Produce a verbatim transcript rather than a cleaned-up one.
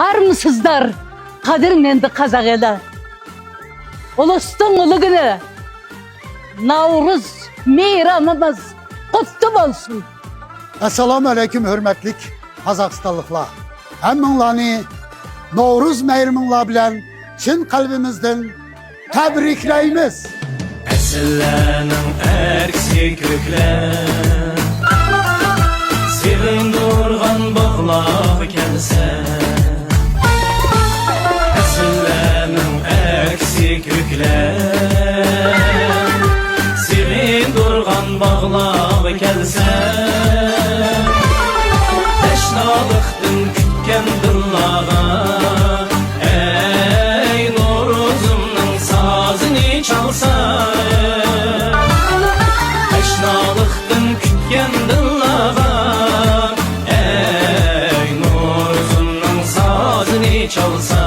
ئارمىسىزلار، قەدىرلەندى قازاق ئېلى. ئۇلۇستىن ئۇلۇغ كۈنى، نەۋرۇز مەيرىمىمىز قۇتلۇق بولسۇن. ئەسسالامۇ ئەلەيكۇم، ھۆرمەتلىك قازاقىستانلىقلار. ھەممىڭلارنى نەۋرۇز مەيرىمىڭلار بىلەن چىن قەلبىمىزدىن تەبرىكلەيمىز. پەسىللەرنىڭ ئەكسى كۆكلەر، سېغىندۇرغان باغلارغا كەلسە. پەسىللەرنىڭ ئەكسى كۆكلەر، سېغىندۇرغان باغلارغا كەلسە. تەشنالىق كۈتكەن دىللارغا، ئەي نورۇزۇمنىڭ سازىنى چالسا. تەشنالىقتىن كۈتكەن دىللارغا، ئەي نورۇزۇمنىڭ سازىنى چالسا.